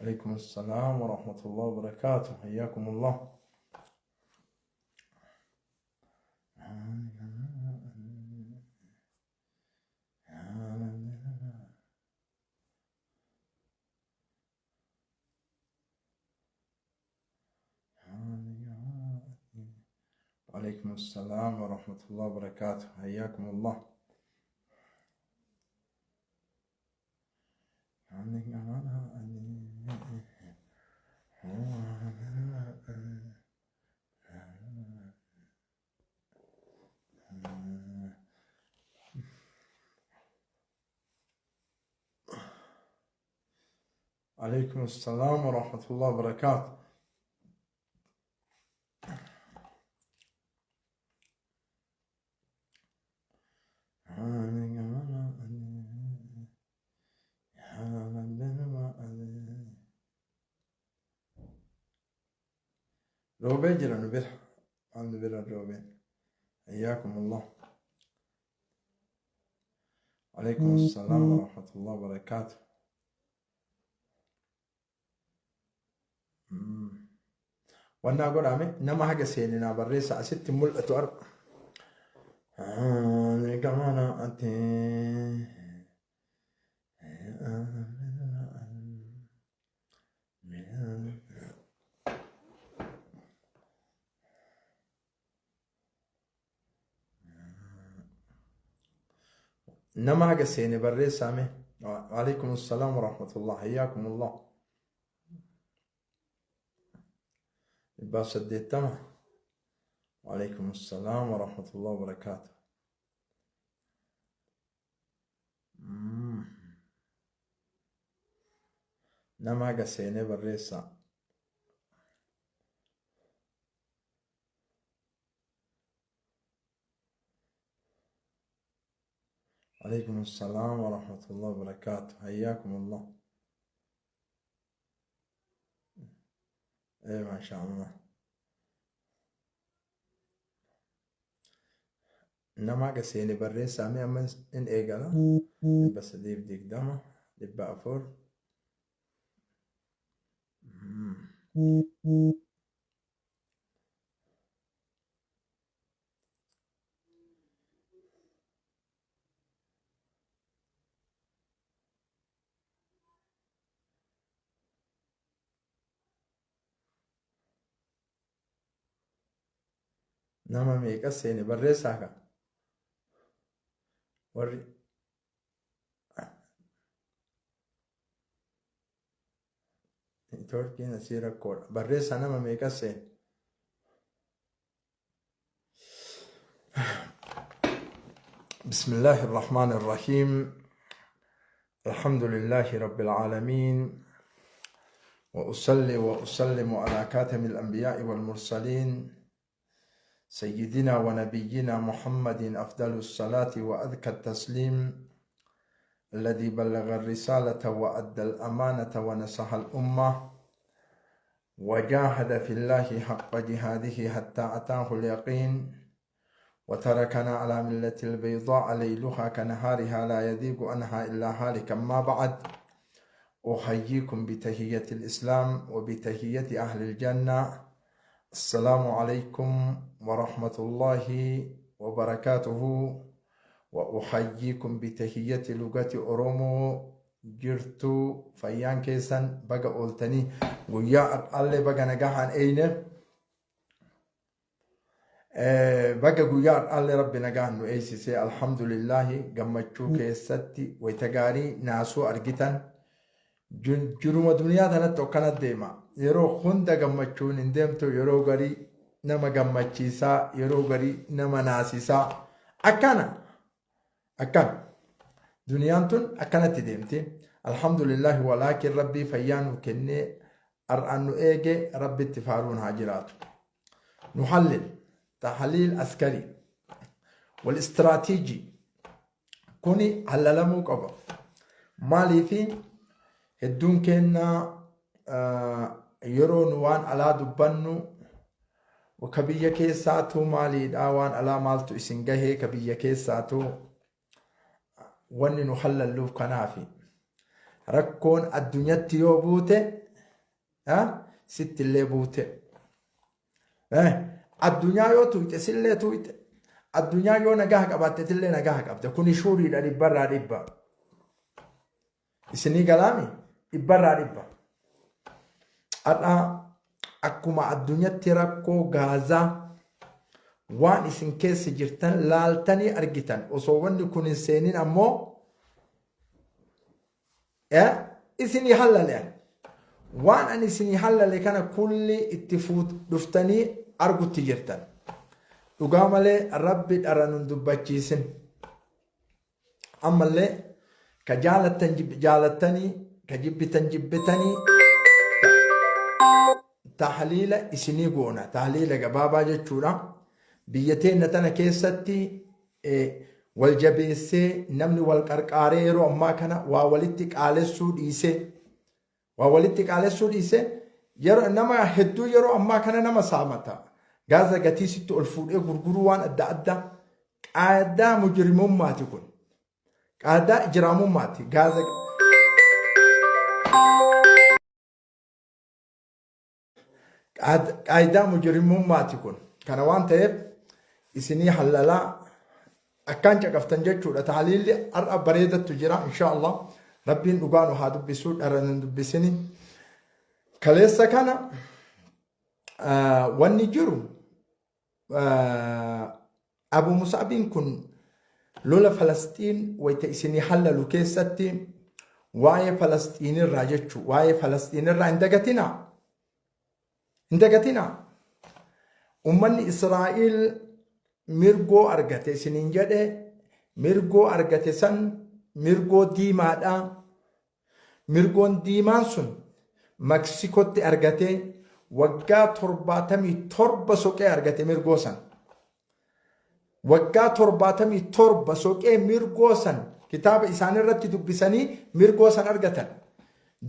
عليكم السلام ورحمة الله وبركاته، حياكم الله. وعليكم السلام ورحمة الله وبركاته، حياكم الله. عليكم السلام ورحمة الله وبركاته. Roobee jira nu bira. Maal nu bira roobeen. Hayyaakum Allah. Alaikum assalam wa rahmatullahi wa barakaatu. Wannaa godhame nama haga seene naa barreessa asitti mul'atu arga. Gamana ati. Nama haga seene barreessaa mee. Waalaikum assalaam wa rahmatullah. Hayyaakum Allah. 180. Waalaikum assalaam wa rahmatullah wa barakaatu. Nama haga seenee barreessaa. عليكم السلام ورحمة الله وبركاته، حياكم الله. إيه ما شاء الله. Nama haga seene barreessaa mee amma in eegala. 320, 400. Nama meeqa seene barreessaa ka warri neetwoorkiin asii rakkoodha. Barreessaa nama meeqa seene. بسم الله الرحمن الرحيم، الحمد لله رب العالمين، وأصلي وأسلم على كاتم الأنبياء والمرسلين سيدنا ونبينا محمد، أفضل الصلاة وأذكى التسليم، الذي بلغ الرسالة وأدى الأمانة ونصح الأمة وجاهد في الله حق جهاده حتى أتاه اليقين، وتركنا على ملة البيضاء ليلها كنهارها لا يذيق عنها إلا هالك. أما بعد، أحييكم بتهية الإسلام وبتهية أهل الجنة، السلام عليكم ورحمة الله وبركاته. وأحييكم بتهية لغة أورومو، jirtu fayyaan keessan? Baga ooltanii, guyyaa har'aallee baga nagahaan eeyne. Baga guyyaa har'aallee Rabbi nagaan nu eeysisee, alhamdulillahi. Gammachuu keessatti wayita gaarii naasuu argitan. Jiruma duniyaa tanatti akkana deema. Yeroo hunda gammachuun hin deemtu, yeroo garii nama gammachiisaa, yeroo garii nama naasisaa. Akkana akkana. Duniyaan tun akkanatti deemti. Alhamdulillahi, walaakin Rabbii fayyaa nu kennee har'aan nu eege, Rabbitti faaruun haa jiraatu. نحلل تحليل عسكري والاستراتيجي. Kuni hallalamuu qaba. Maaliifi hedduun keenya yeroo nu waan alaa dubbannu, ka biyya keessaatu maaliidha, waan alaa maaltu isin gahee, ka biyya keessaatu wanni nu hallalluuf kanaafi. Rakkoon addunyatti yoo buute sittillee buute. Addunyaa yoo tuqxe sillee tuqxe. Addunyaa yoo nagaa qabaatte tillee nagaa qabde. Kuni shuuriidha dhibbarraa dhibba. Isinii galaami dhibbarraa dhibba. Har'a akkuma addunyatti rakkoo Gaazaa waan isin keessa jirtan laaltanii argitan, osoo wanni kun hin seenin ammoo isinii hallale ani. Waan ani isinii hallale kana kulli itti dhuftanii argutti jirtan. Dhugaa malee Rabbi dhara nun dubbachiisin. Ammallee ka jaalattan jaalattanii, ka jibbitan jibbitanii, tahliila isinii goona. Tahliila gabaabaa jechuudha. Biyya teenna tana keessatti wal jabeessee, namni wal qarqaaree, yeroo ammaa kana waa walitti qaalessuu dhiisee, waa walitti qaalessuu dhiisee, yeroo nama hedduu yeroo ammaa kana nama saamata. Gaaza gatii sitti ol fuudhee gurguruu, waan adda addaa, qaadaa mujrimummaati kun. Qaadaa ijraamummaati. Gaaza qaayidaa mujrimummaati kun. Kana waan ta'eef isinii hallalaa akkaan caqaftan jechuudha. Tahliilli har'a bareedattu jira insha Allah. Rabbiin dhugaa nu haa dubbisu, dhara nu dubbisini. Kaleessa kana wanni jiru, Abu Musaabiin kun lola Falasxiin wayita isinii hallalu keessatti waa'ee Falasxiinirraa jechuu, waa'ee Falasxiinirraa hin dagatinaa. Hin dagatinaa. Uummanni Israa'el mirgoo argate isiniin jedhe, mirgoo argate san mirgoo diimaadha. Mirgoon diimaan sun Meksikotti argatee waggaa 77 soqee argate mirgoo san. Waggaa 77 soqee mirgoo san kitaaba isaanirratti dubbisanii mirgoo san argatan.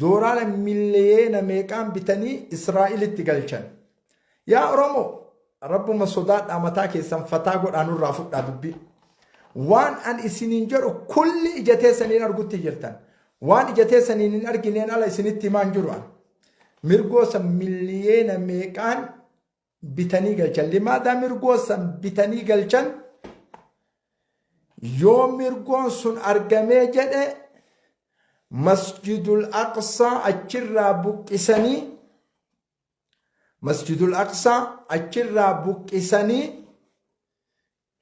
Dooraala miliyoona meeqaan bitanii Israa'elitti galchan. Yaa Oromoo, Rabbuma sodaadhaa, mataa keessan fataa godhaa, nurraa fudhaa dubbii. Waan an isiniin jedhu kulli ija teessaniin argutti jirtan. Waan ija teessaniin hin argineen ala isinitti himaan jiru an. Mirgoo san miliyoona meeqaan bitanii galchan. Limaadaa mirgoo san bitanii galchan? Yoo mirgoon sun argamee jedhe Masjidul Aqsaa achirraa buqqisanii, Masjidul Aqsaa achirraa buqqisanii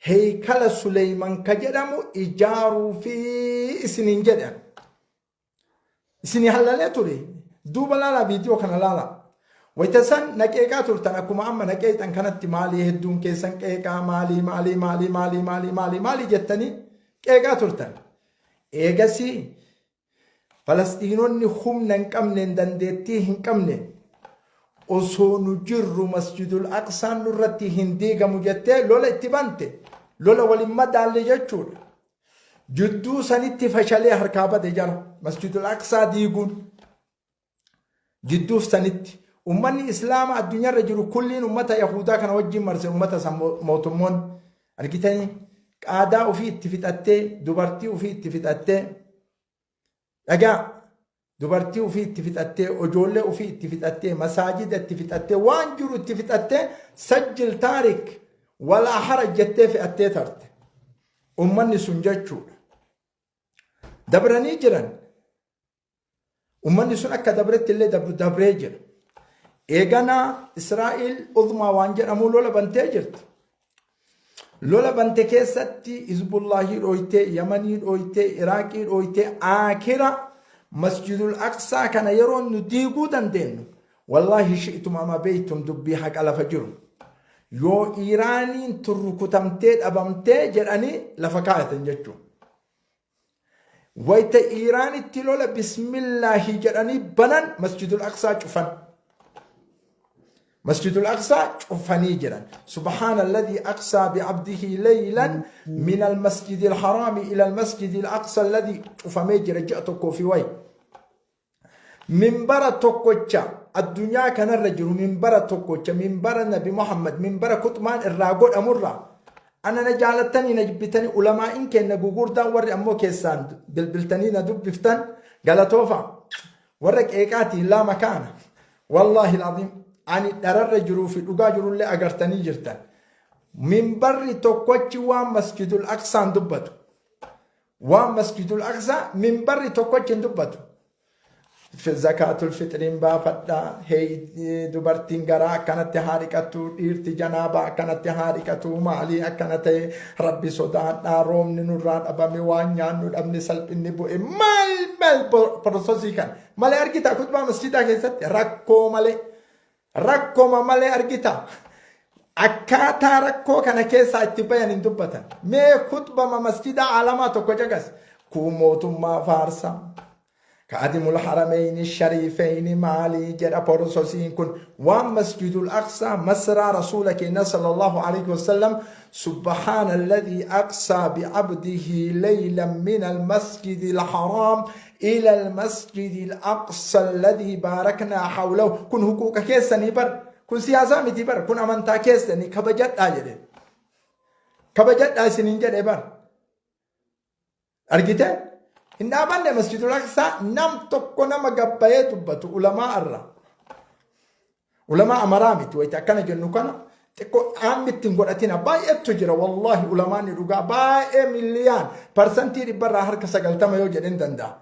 heeykala Suleyman ka jedhamu ijaaruu fi isiniin jedhan. Isinii hallalee ture. Duuba laalaa, viidiyoo kana laalaa. Wayita san na qeeqaa turtan, akkuma amma na qeeqxan kanatti maalii hedduun keessan qeeqaa maalii maalii maalii maalii maalii maalii maalii jettanii qeeqaa turtan. Eegasii Falasxiinonni humna hin qabneen, dandeettii hin qabneen, osoo nu jirru Masjidul Aqsaan nurratti hin diigamu jettee lola itti bante, lola waliin madaalle jechuudha. Jidduu sanitti fashalee harkaa bade jara Masjidul Aqsaa diiguun. Jidduuf sanitti ummanni Islaama addunyaarra jiru kulliin ummata Yahudaa kana wajjin marse. Ummata san mootummoonni argitanii qaadaa ofii itti fixattee, dubartii ofii itti fixattee, dhagaa dubartii ofii itti fixattee, ijoollee ofii itti fixattee, masaajida itti fixattee, waan jiru itti fixattee, sajjil taarik walaa haraj jettee fe'attee tarte ummanni sun jechuudha. Dabranii jiran. Ummanni sun akka dabretti illee dabru dabree jira. Eeganaa Israa'el uzmaa waan jedhamu lola bantee jirti. Lola bante keessatti Hizbullaahii dhooytee, Yamanii dhooytee, Iraaqii dhooytee, Akira Masjidul Aqsaa kana yeroo nu diiguu dandeenyu, wallaahi shi'tum ama beeytum, dubbii haqa lafa jiru. Yoo Iiraaniin turrukutamtee dhabamtee jedhanii lafa kaayatan jechuudha. Wayta Iiraanitti lola bismillaahi jedhanii banan, Masjidul Aqsaa cufan. Masjidul Aqsaa cufanii jiran. Subhaana alladhii aqsaa bi'abdihi laylan min al-masjidil haraami ila al-masjidil aqsa alladhii cufamee jira ji'a tokkoo fi wayi. Minbara tokkocha addunyaa kanarra jiru, minbara tokkocha, minbara Nabi Muhammad, minbara kuxmaan irraa godhamurra ana na jaalattanii na jibbitanii, ulamaa'in kenna gugurdaan warri ammoo keessaan bilbiltanii na dubbiftan galatoofa, warra qeeqaatiin laa makaana. Wallaahi alazim, ani dhararra jiruu fi dhugaa jirullee agartanii jirtan. Minbarri tokkochi waan Masjidul Aqsaan dubbatu, waan Masjidul Aqsaa minbarri tokkochi hin dubbatu. Zakaatul fixriin baafadha. Hey, dubartiin garaa akkanatti haa dhiqattu, dhiirti janaabaa akkanatti haa dhiqatu, maalii akkana ta'e, rabbi sodaadha, roobni nurraa dhabame, waan nyaannu dhabne, salphinni bu'e, maal maal process kan malee argita? Kutbaa masjidaa keessatti rakkoo malee, rakkoma malee argita? Akkaataa rakkoo kana keessaa itti bayan hin dubbatan. Mee kutbama masjidaa alamaa tokko caqas. Kun mootummaa faarsa. Kaadimul harameyni shariifeyni maalii jedha processiin kun? Waan Masjidul Aqsaa, masraa rasuula keenya sallallahu alaihi wasallam, subhaana alladhii aqsaa bi'abdihi laylan min almasjidi alharaam ila almasjidi alaqsa alladhii baaraknaa hawlahu. Kun huquuqa keessanii bar, kun siyaasaa miti bar, kun amantaa keessanii, kabajadhaa jedhe, kabajadhaa isiniin jedhe bar. Argite? Hin dhaabanne Masjidul Aqsaa nam tokko nama gabbayee dubbatu ulamaa irra. Ulamaa amaraa miti. Wayita akkana jennu kana xiqqoo dhaammi ittiin godhatina. Baay'eetu jira, wallaahi, ulamaan ni dhugaa baay'ee milliyaan 90% yoo jedhin danda'a.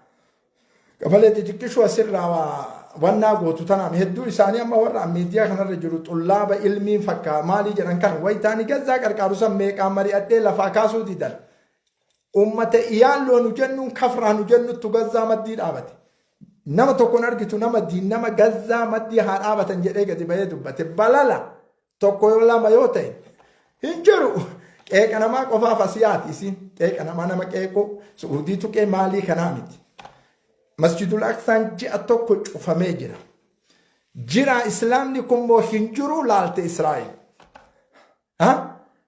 Qabalee xixiqqishuu asirraa wannaa gootu tanaan hedduu isaanii amma warra miidiyaa kanarra jiru xullaaba ilmiin fakkaa maalii jedhan kana wayitaanii Gazzaa qarqaaru san meeqaan mari'adhee lafaa kaasuu didan. Ummata iyaalloo nu jennuun, kafraa nu jennuttu Gazzaa maddii dhaabate. Nama tokkoon argitu nama diin nama Gazzaa maddii haa dhaabatan jedhee gadi bahee dubbate. Balala tokko yoo lama yoo ta'e hin jiru. Qeeqa namaa qofaaf as yaati isiin. Qeeqa namaa, nama qeequu, Su'uudii tuqee maalii kanaa miti. Masjidul Aqsaan ji'a tokko cufamee jira. Jira islaamni kun moo hin jiru laalte Israa'el? Ha?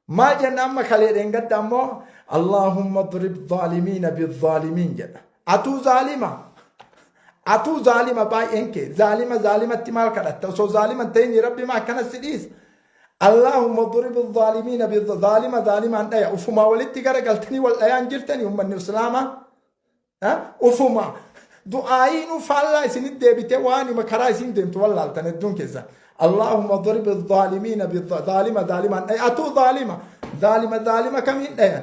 Maal jenna amma? Kalee dheengadda ammoo Allahumma drib zaalimiina bizzaalimiin jedha. Atuu zaalima. Atuu zaalima, baay'een kee. Zaalima zaalimatti maal kadhatta? Osoo zaalima hin ta'in Rabbi maa akkana si dhiisa? Allahumma drib zaalimiina bizzaalima, zaalimaan dhaya. Ufumaa walitti garagaltanii wal dhayaan jirtanii ummanni islaamaa. Ufuma du'aayiin faallaa isinit deebitee waan hima karaa isin deemtu wallaaltan hedduun keessan. Allahumma drib zaalimiina, zaalima zaalimaan dhaya. Atuu zaalima. Zaalima zaalima kamiin dhayan?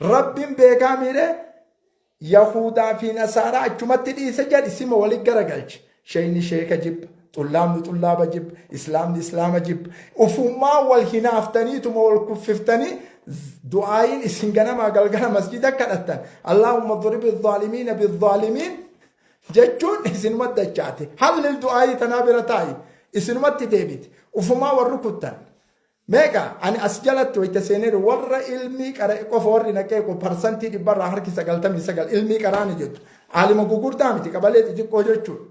Rabbiin beekaa miidhee Yahudaa fi Nasaaraa achumatti dhiise jedhi, sima walit garagalche. Sheeyni sheeka jibba, xullaabni xullaaba jibba, islaamni islaama jibba. Ufumaa wal hinaaftaniituma wal kuffiftanii du'aayiin isin ganamaa galgala masjida kadhattan. Allahumma dribi zaalimiina bizzaalimiin jechuun isinumatti dachaate. Hallil du'aayii tanaa bira taa'i. Isinumatti deebite. Ufumaa wal rukuttan. Meeqa ani as jalatti wayita seeneeru warra ilmii qara'e qofa warri naqee 99% ilmii qaraani jettu. Aalima gugurdaa miti, qabalee xixiqqoo jechuudha.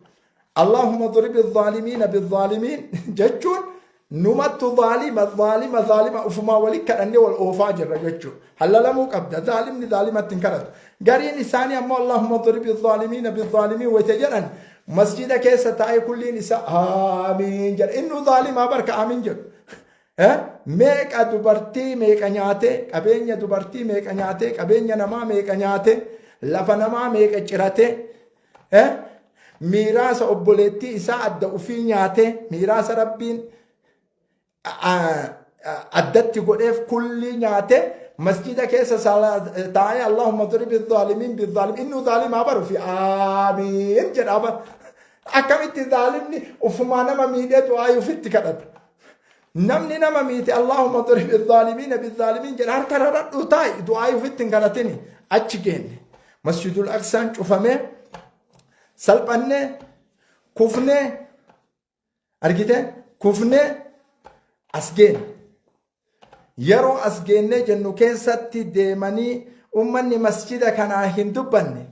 Allahumma dribi zaalimiina bizzaalimiin jechuun numattu zaalima zaalima zaalima ufumaa wali kadhannee wal oofaa jirra jechuudha. Hallalamuu qabda, zaalimni zaalimatti hin kadhatu. Gariin isaanii ammoo Allahumma dribi zaalimiina bizzaalimiin wayita jedhan masjida keessa taa'ee kulliin isaa aamiin jedha. Inni zaalimaa barka aamiin jedhu. Meeqa dubartii meeqa nyaatee, qabeenya dubartii meeqa nyaatee, qabeenya namaa meeqa nyaatee, lafa namaa meeqa ciratee, miiraasa obboleettii isaa adda ufii nyaatee, miiraasa rabbiin addatti godheef kullii nyaatee masjida keessa taa'ee Allahumma dribi zaalimiin bizzaalimiin, inni zaalimaa baru fi aamiin jedhaa bar. Akkamitti zaalimni ufumaa nama miidhee du'aa ufitti kadhata? Namni nama miite Allahumma dribi zaalimiina bizzaalimiin jedha, harka raradhuu taa'i, du'aa ufitti hin kadhatini. Achi geenne. Masjidul Aqsaan cufamee Salphannee kufnee argite kufnee as geenne. Yeroo as geennee jennu keessatti deemanii ummanni masjida kanaa hin dubbanne.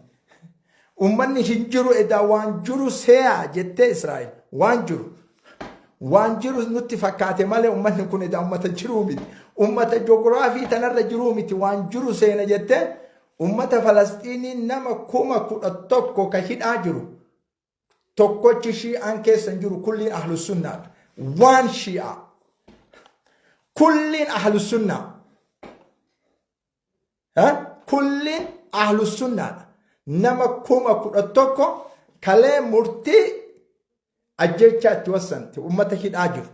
Ummanni hin jiru edaa waan jiru seeyaa jettee Israa'el waan jiru. Waan jiru nutti fakkaate malee ummanni kun edaa ummata jiruu miti. Ummata joogiraafii tanarra jiruu miti waan jiru seena jettee ummata Falasxiinii nama 11,000 ka hidhaa jiru. Tokkochi shii'aan keessa hin jiru, kulliin ahlussunnaadha. Waan shii'aa. Kulliin ahlussunnaa. Kulliin ahlussunnaadha. Nama 11,000 kalee murtii ajjechaa itti wassante ummata hidhaa jiru.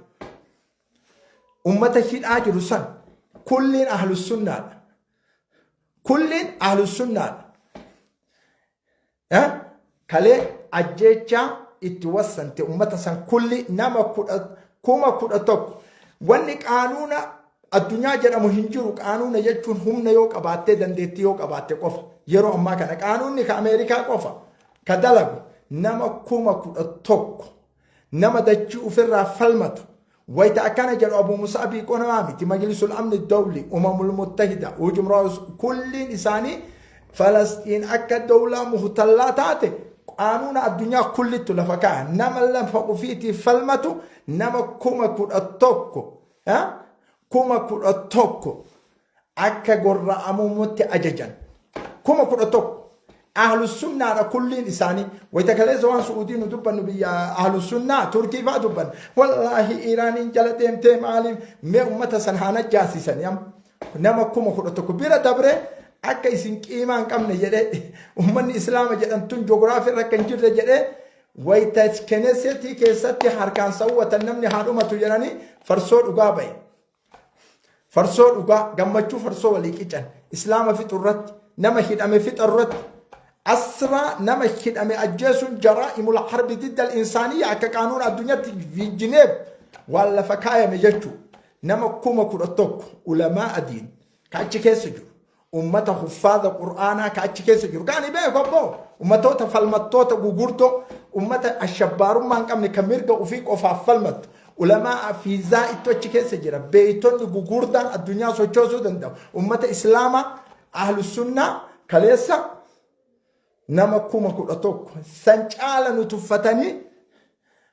Ummata hidhaa jiru san kulliin ahlussunnaadha. Kulliin ahlussunnaadha. Kalee ajjeechaa itti wassante ummata san kulli nama 11,000. Wanni qaanuuna addunyaa jedhamu hin jiru. Qaanuuna jechuun humna yoo qabaattee, dandeettii yoo qabaatte qofa. Yeroo ammaa kana qaanuunni ka Ameerikaa qofa ka dalagu. Nama 11,000 nama dachii ofirraa falmatu. Wayita akkana jedhu Abu Musaabii qonamaa miti. Majlisul Amni Dawli, Umamul Muttahida, Ujumraa kulliin isaanii Falasxiin akka dawlaa muhtallaa taate qaanuuna addunyaa kullittu lafa kaa'a. Nama lafa ofiitiif falmatu nama 11,000, 11,000 akka gorra'amumutti ajajan. 11,000. Ahlussunnaadha kulliin isaanii. Wayita kaleessa waan Su'uudii nu dubbannu, biyya ahlussunnaa Turkii fa'aa dubbanna. Wallaahi Iraaniin jala deemtee maaliif mee ummata san haa najjaasisanii amma. Nama 11,000 bira dabree akka isin qiimaa hin qabne jedhee, ummanni islaama jedhamtuun joogiraafii irra akka hin jirre jedhee, wayita kenesetii keessatti harkaan sawwatan namni haa dhumatu jedhanii farsoo dhugaa bahe. Farsoo dhugaa gammachuu farsoo walii qican islaama fixu irratti, nama hidhame fixa irratti, asraa nama hidhame ajjeesuun jaraa'imul harbi diddal insaaniyya akka qaanuun addunyaatti Jineef waan lafa kaayame jechuu. Nama 11,000 ulamaa adiin ka achi keessa jiru, ummata huffaadha qur'aanaa ka achi keessa jiru kaani beeku abboo, ummatoota falmattoota gugurdoo, ummata ashabbaarummaa hin qabne ka mirga ofii qofaaf falmattu, ulamaa fiizaa ittu achi keessa jira. Beeytonni gugurdaan addunyaa sochoosuu danda'u, ummata islaamaa ahlusunnaa kaleessa nama 11,000 san caala nu tuffatanii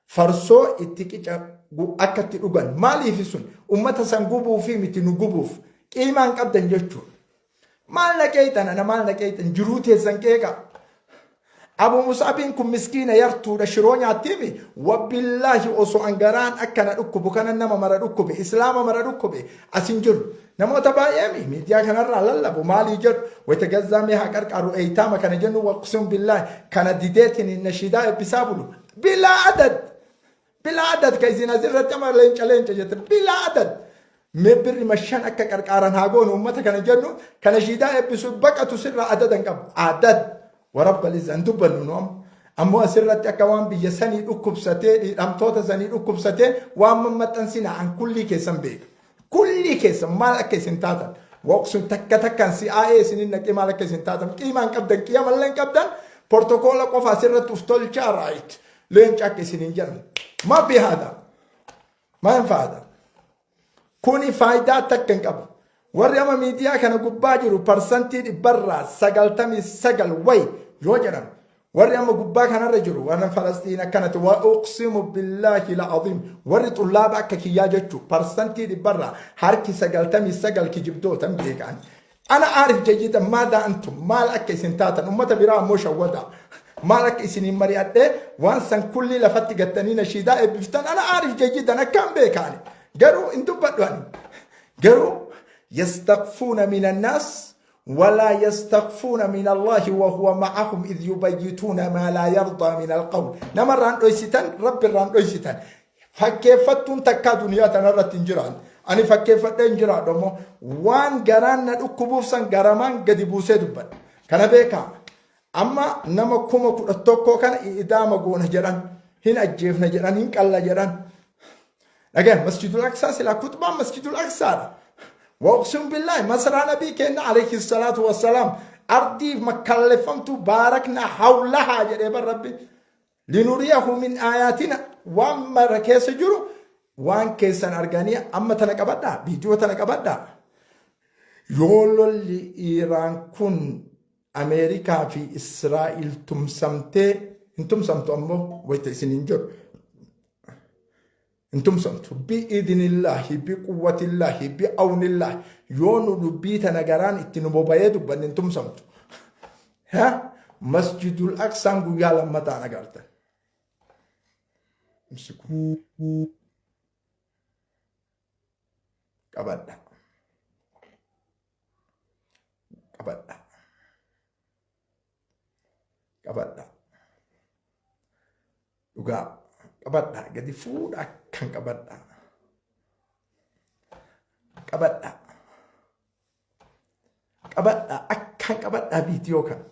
farsoo itti qica akka itti dhugan. Maaliif sun ummata san gubuu fi miti nu gubuuf qiimaan qabdan jechuudha. Maal na qeexan ana, maal na qeexan? Jiruu teessan qeeqa. Abu Musaabiin kun miskiina yartuudha, shiroo nyaattiimi. Wabillaahi osoo an garaan akka na dhukkubu kana nama mara dhukkube, islaama mara dhukkube as hin jiru. Namoota baay'eemi miidiyaa kanarraa lallabu maalii jedhu, wayita Gazzaa mee haa qarqaaru eeytaama kana jennu, waqsuun billaahi kana dideetiin nashiidaa eebbisaa bulu. Bilaa adad, bilaa adad ka isin asirratti ama leenca leenca jette, bilaa adad. Mee birri mashan akka qarqaaran haa goonu uummata kana jennu, kana shiidaa eebbisu baqatu sirraa adadan qabu. Adad warabba lizzan dubbannu nu amma. Ammoo asirratti akka waan biyya sanii dhukkubsatee, hidhamtoota sanii dhukkubsatee waan mammaxxansina. An kullii keessan beeka. Kullii keessan maal akka isin taatan. Waqsun takka takkaan si'aa'ee isinin naqee maal akka isin taatan. Qiimaan qabdan, qiyamallee hin qabdan. Portokoola qofa asirratti uf tolchaa right. Leenca akka isin hin jedhamne. Maa fi haadha? Maa hin faada? Kuni faayidaa takka hin qabu. Warri amma miidiyaa kana gubbaa jiru 99% wayi yoo jedhan, warri amma gubbaa kanarra jiru warra Falastiin akkanatti, wa uqsimu billaahi la'aziim, warri xullaaba akka kiyyaa jechuu 99% kijibdoota hin beekan. Ana aarif jayyidan maadaa antum maal akka isin taatan, ummata biraa ammoo shawwadaa. Maal akka isiniin mari'adhee waan san kullii lafatti gattanii nashiidaa eebbiftan ana aarif jayyidan akkaan beekaani. Garuu hin dubbadhu ani. Garuu yastakfuuna min annaas walaa yastakfuuna min Allaahi wa huwa ma'ahum idh yubayyituuna maa laa yardaa min alqawl. Namarraan dhoysitan, Rabbirraan dhoysitan. Fakkeeffattuun takkaa duniyaa tanarratti hin jiraan. Ani fakkeeffadhee hin jiraadhu, ammoo waan garaan na dhukkubuuf san garamaan gadi buusee dubbadha. Kana beekaa. Amma nama 11,000 kana idaama goona jedhan, hin ajjeefna jedhan, hin qalla jedhan. Dhagaya, Masjidul Aqsaa silaa kutbaan Masjidul Aqsaadha. Waqsuun billaahi masraa nabii kenna alayhi salaatu wassalaam. Ardii makkalleffamtu baarakna hawlahaa jedhee bar Rabbi. Linuriyahu min aayaatina waan mara keessa jiru waan keessan arganii amma tana qabadhaa viidiyoo tana qabadhaa. Yoo lolli Iiraan kun Ameerikaa fi Israa'il tumsamtee hin tumsamtu ammoo wayita isin hin jedhu. Hin tumsamtu. Bi'idhnillaahi, biquwwatillaahi, bi'awnillaahi. Yoo nu dubbii tana garaan itti nu boba'ee dubbanne hin tumsamtu. Ha? Masjidul Aqsaan guyyaa lammataan agartan. Imsiku. Qabadha. Qabadha. Qabadha. Dhugaa qabadha gadi fuudha akkan qabadha. Qabadha. Qabadha akkan qabadha viidiyoo kana.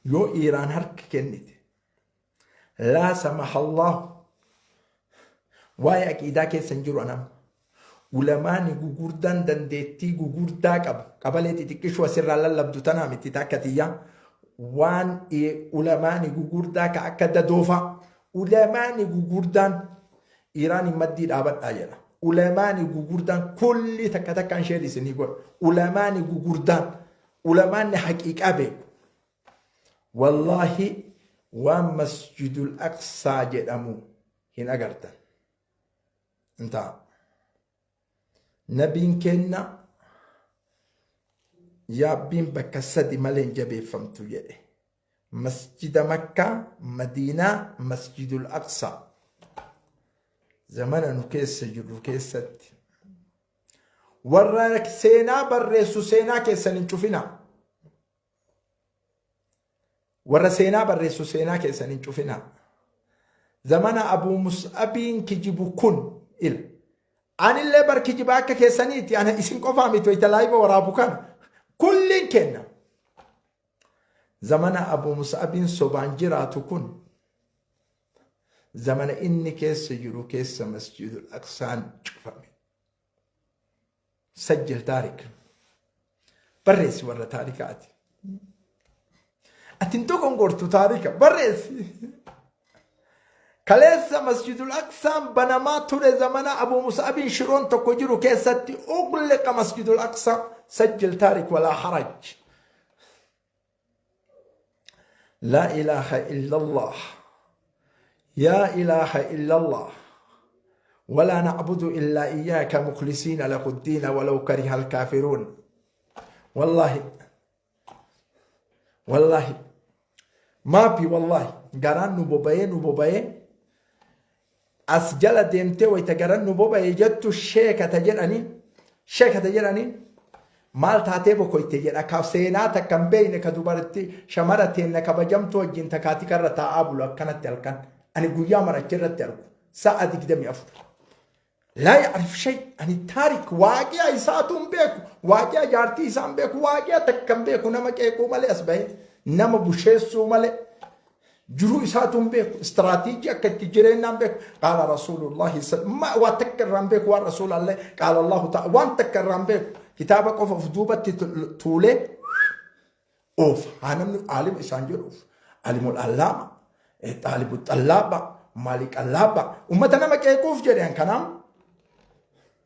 Yoo Iiraan harka kennite laa samahallahu waa'ee aqiidaa keessa hin jiru anam. Ulamaani gugurdaan dandeettii gugurdaa qabu. Qabalee xixiqqishuu asirraa lallabdu tanaa miti takka tiyyaa. Waan ulamaani gugurdaa ka akka dadoofaa. Ulamaani gugurdaan Iiraaniin maddii dhaabadhaa jedha. Ulamaani gugurdaan kulli takka takkaan sheer isinii godha. Ulamaani gugurdaan ulamaanni haqiiqaa beeku. Wallaahi waan masjidul aqsaa jedhamu hin agartan. Intaa. Nabiin keenna yaabbiin bakka sadi malee hin jabeeffamtu jedhe. Masjida Makkaa, Madiinaa, Masjidul Aqsaa. Zamana nu keessa jirru keessatti. Warra seenaa barreessu seenaa keessan hin cufinaa. Warra seenaa barreessu seenaa keessan hin cufinaa. Zamana Abuu Mus'abiin kijibu kun ila. Anillee bar kijiba akka keessaniiti ana isin qofaa miti wayita laayiva waraabu kana. Kulliin kenna. Zamana Abuu Mus'abiin sobaan jiraatu kun zamana inni keessa jiru keessa Masjidul Aqsaan cufame. Sajjil taarik. Barreessi warra taarikaati. Ati hin dogongortu taarika barreessi. Kaleessa Masjidul Aqsaan banamaa ture zamana Abu Mus'abiin shiroon tokko jiru keessatti ugliqa Masjidul Aqsaa sajjil taarik walaa haraj. Laa ilaaha illallah. Yaa ilaaha illallah. ولا نعبد إلا إياك مخلصين له الدين ولو كره الكافرون والله والله ما في والله قران نبوبيه نبوبيه as jala deemtee wayita garan nu boba'e jettu sheekata jedhaniin sheekata jedhaniin maal taatee bokoyte jedha ka seenaa takka hin beekne ka dubartii shamara teenna kabajamtuu wajjin takaatika irra taa'aa bulu akkanatti halkan ani guyyaa mara achi irratti argu sa'a 24. Laa ya'rif shay ani taarik waaqiya isaatu hin beeku waaqiya jaartii isaa hin beeku waaqiya takka hin beeku nama qeequu malee as bahee nama busheessuu malee jiruu isaatu hin beeku istiraatiijii akka itti jireenyaa hin beeku qaala rasuulullahi waa takka irraa hin beeku waan rasuulallee qaala allahu ta'a waan takka irraa hin beeku kitaaba qofa of duubatti tuulee oofa haa namni aalima isaan jedhuuf alimul allaama xaalibu xallaaba maali qallaaba ummata nama qeequuf jedhan kanaaf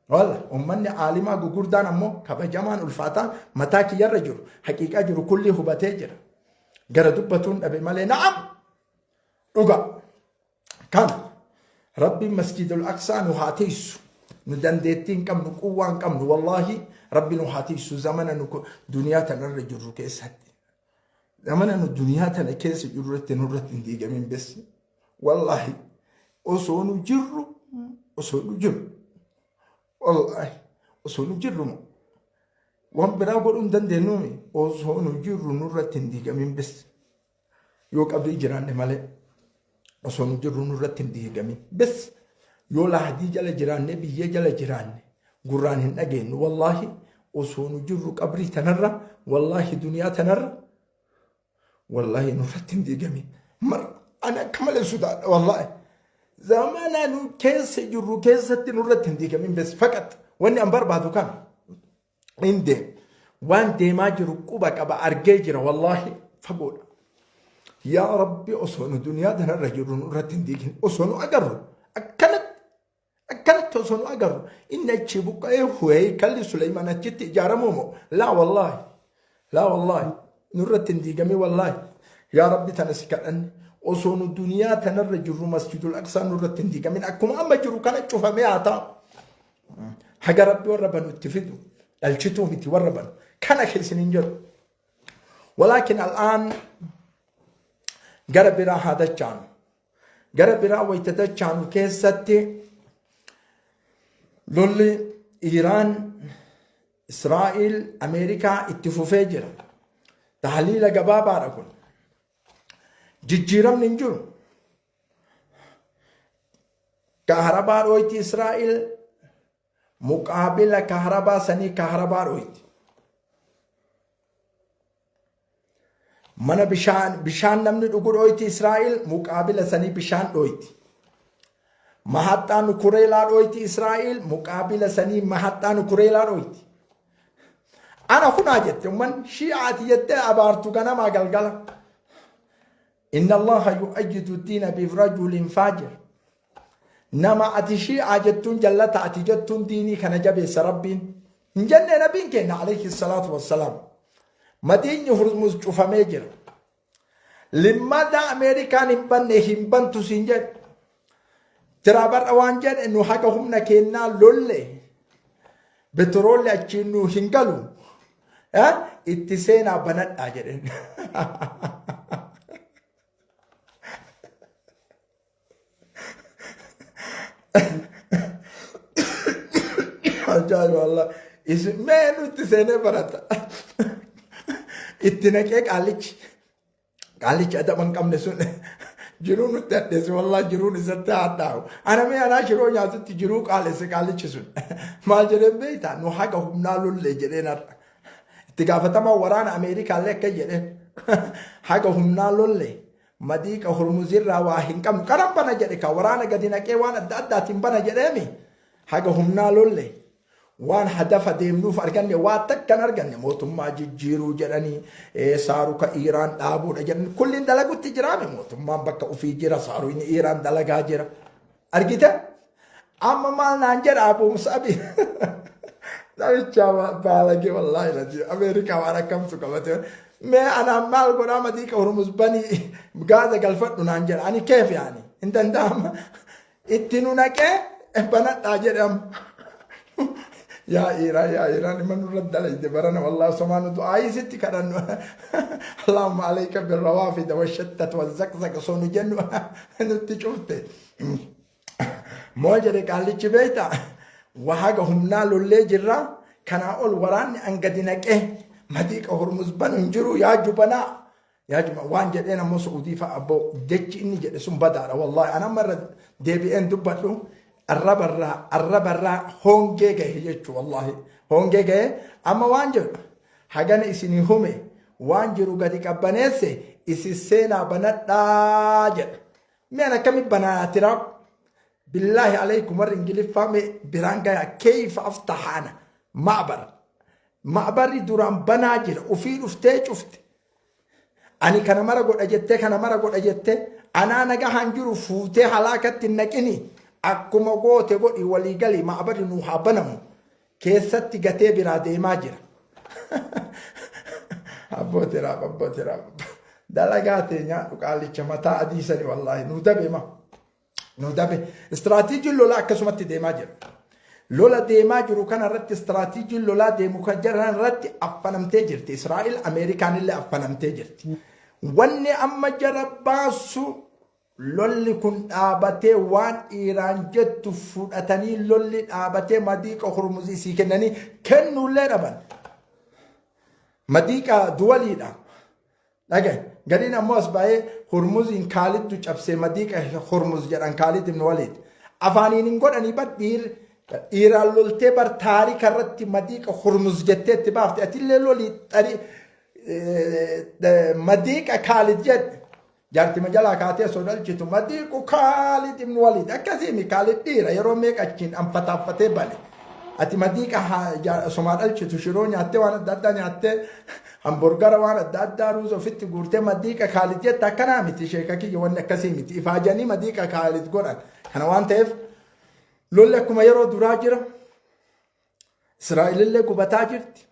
walla ummanni aalimaa gugurdaan ammoo kabajamaan ulfaataan mataa kiyyarra jiru haqiiqaa jiru kulli hubatee jira gara dubbatuun dhabe malee na'am dhuga kana rabbiin masjidul aqsaa nu haa tiisu nu dandeettii hin qabnu quwwaa hin qabnu wallaahi rabbi nu haa tiisu zamana nu duniyaa tanarra jirru keessatti zamana nu duniyaa tana keessa jirru irratti nurratti hin diigamin bes wallaahi osoo nu jirru osoo nu jirru wallaahi osoo nu jirru waan biraa godhuu hin dandeenyuumi osoo nu jirru nurratti hin diigamin bes yoo qabrii jiraanne malee osoo nu jirru nurratti hin diigamin bes yoo lahdii jala jiraanne biyyee jala jiraanne gurraan hin dhageenyu wallaahi osoo nu jirru qabrii tanarra wallaahi duniyaa tanarra wallaahi nurratti hin diigamin mar ani akka malee sodaadha wallaahi zamana nu keessa jirru keessatti nurratti hin diigamin bes faqat wanni an barbaadu kana hin deemu. Waan deemaa jiru quba qaba argee jira wallaahi fagoodha. Yaa Rabbi osoo nu duniyaa tanarra jirru nurratti hin diigin osoo nu agarru akkanatti akkanatti osoo nu agarru inni achii buqqa'ee heeykalli Suleymaan achitti ijaaramuu moo laa wallaahi laa wallaahi nurratti hin diigamin wallaahi yaa Rabbi tana si kadhanne osoo nu duniyaa tanarra jirru masjidul aqsaa nurratti hin diigamin akkuma amma jiru kana cufamee haa ta'u. Haga Rabbi warra banu itti fidu dhalchituu miti warra banu kana keessin hin jedhu. Walaakin al'aan gara biraa haa dachaanu. Gara biraa wayita dachaanu keessatti lolli Iiraan, Israa'il, Ameerikaa itti fufee jira. Tahliila gabaabaadha kun. Jijjiiramni hin jiru. Kaharabaa dhooyti Israa'il muqaabila kaharabaa sanii kaharabaa dhooyti. Mana bishaan bishaan namni dhugu dhooyti Israa'il muqaabila sanii bishaan dhooyti. Mahaxxaa nukureelaa dhooyti Israa'il muqaabila sanii mahaxxaa nukureelaa dhooyti. Ana kunaa jette umman shii'aati jettee abaartu ganamaa galgala. Inna Allaha yu'ayyidu diina birajulin faajir. Nama ati shii'aa jettuun jallata ati jettuun diinii kana jabeessa Rabbiin. Hin jennee nabiin keenya alayhi salaatu wassalaam. Madiinyi Hurmuz cufamee jira. Limmada Ameerikaan hin banne hin bantu siin jedhe. Tiraa bar'a waan jedhe nu haga humna keennaa lolle. Betroolli achiin nu hin galu. Itti seenaa banadhaa jedheen. Ajaa'iba Allah. Isin mee nutti seenee barata. Itti naqee qaallichi. Qaallichi adaba hin qabne sun jiruu nutti hadheesse wallaahi jiruun isatti hadhaa'u. Ana mee anaa shiroo nyaatutti jiruu qaalesse qaallichi sun. Maal jedheen beektaa nu haga humnaa lollee jedheen har'a. Itti gaafatamaa waraana Ameerikaallee akka jedheen haga humnaa lollee madiiqa hurmuzirraa waa hin qabnu karan bana jedhe ka waraana gadi naqee waan adda addaatiin bana jedheemi haga humnaa lollee Waan hadafa deemnuuf arganne waa takka hin arganne mootummaa jijjiiruu jedhanii saaruka Iiraan dhaabuudha jedhanii kulliin dalagutti jiraame mootummaan bakka ofii jira saaruyni Iiraan dalagaa jira. Argite? Amma maal naan jedha Abu Musabi. Namicha baalagee wallaahi lazi Ameerikaa waan akkamtu qabate. Mee anaan maal godhaa madiiqa Hormuz banii gaaza galfadhu naan jedha ani keef yaani hin danda'ama. Itti nu naqee banadhaa jedhe amma. Yaa Iiraan yaa Iiraan ima nurra dalayde barana wallahi somaa nu du'aayii sitti kadhannu. Allahumma alayka birrawaafida washattat wazzaqzaq osoo nu jennu nutti cufte. Moo jedhe qaallichi beekta wahaga humnaa lollee jirra kanaa ol waraanni an gadi naqee madiiqa hormuz banu hin jiru yaa jubanaa Yaa juma waan jedheen ammoo Su'uudii fa'a abboo jechi inni jedhe sun badaadha wallaahi an amma irra deebi'een dubbadhu arrabarraa arrabarraa hongee gahe jechuu wallaahi hongee gahe amma waan jedhu hagana isinii hume waan jiru gadi qabbaneesse isin seenaa banadhaa jedha mee an akkami banaa tiraa billaahi alaykum warri ingiliffaa mee biraan gaya keeyfa aftahaana ma'bar Ma'barri duraan banaa jira. Ufii dhuftee cufte. Ani kana mara godha jettee kana mara godha jettee anaa nagahaan jiru fuutee halaakatti hin naqini. Akkuma goote godhi walii gali ma'barri nuu haa banamu. Keessatti gatee biraa deemaa jira. Abboo tiraaf abboo tiraaf. Dalagaa tee nyaadhu qaalicha mataa adii sani wallaahi nuu dabe ma. Nu dabe. Istiraatiijiin lolaa akkasumatti deemaa jira. Lola deemaa jiru kana irratti istiraatiijiin lolaa deemu kan jiran irratti affanamtee jirti. Israa'el Ameerikaan illee affanamtee jirti. Wanni amma jara baasu lolli kun dhaabatee waan Iiraan jettu fudhatanii lolli dhaabatee madiiqa Hormuzii isii kennanii kennuullee dhaban. Madiiqa duwaliidha. Dhagahi. Gariin ammoo as ba'ee Hurmuziin Kaalidtu cabsee madiiqa Hurmuz jedhan Kaalid ibn Waliid. Afaaniin hin godhanii bar dhiir dhiiraan loltee bar taarika irratti madiiqa Hurmuz jettee itti baafte atillee lolii xarii madiiqa Kaalid jedhe. Jaartima jalaa kaatee osoo dhalchitu madiiqu Kaalid ibn Waliid akkasiimi Kaalid dhiira yeroo meeqa achiin anfataaffatee bane. Ati madiiqa somaa dhalchitu shiroo nyaattee waan adda addaa nyaattee hamburgara waan adda addaa ruuza ofitti guurtee madiiqa kaalit jetta akkanaa miti sheeka kiyya wanni akkasii miti ifaajanii madiiqa kaalit godhan. Kana waan ta'eef lolli akkuma yeroo duraa jira. Israa'elillee gubataa jirti.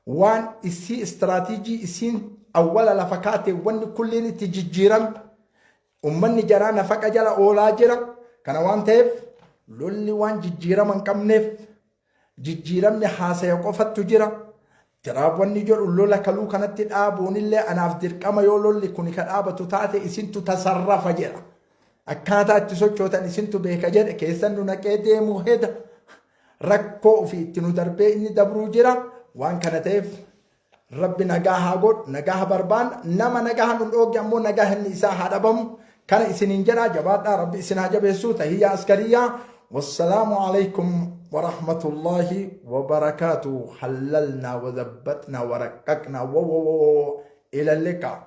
Waan isii istiraatiijii isiin awwala lafa kaate wanni kulliin itti jijjiirame ummanni jaraa nafaqa jala oolaa jira. Kana waan ta'eef lolli waan jijjiirama hin qabneef jijjiiramni haasaya qofattu jira. Tiraap wanni jedhu lola kaluu kanatti dhaabuunillee anaaf dirqama yoo lolli kuni ka dhaabatu taate isintu tasarrafa jedha. Akkaataa itti sochootan isintu beeka jedhe keessan nu naqee deemuu heda. Rakkoo ofii itti nu darbee inni dabruu jira. Waan kana ta'eef Rabbi nagaa haa godhu, nagaa haa barbaanna. Nama nagaa nu dhoogge ammoo nagaa inni isaa haa dhabamu. Kana isiniin jedha jabaadhaa Rabbi isin haa jabeessu. Tahiyyaa askariyaa. Wassalaamu alaikum warahmatullaahi wabarakaatu. Hallalnaa wadabbatnaa waraqqaqnaa wo wo wo ila liqaa.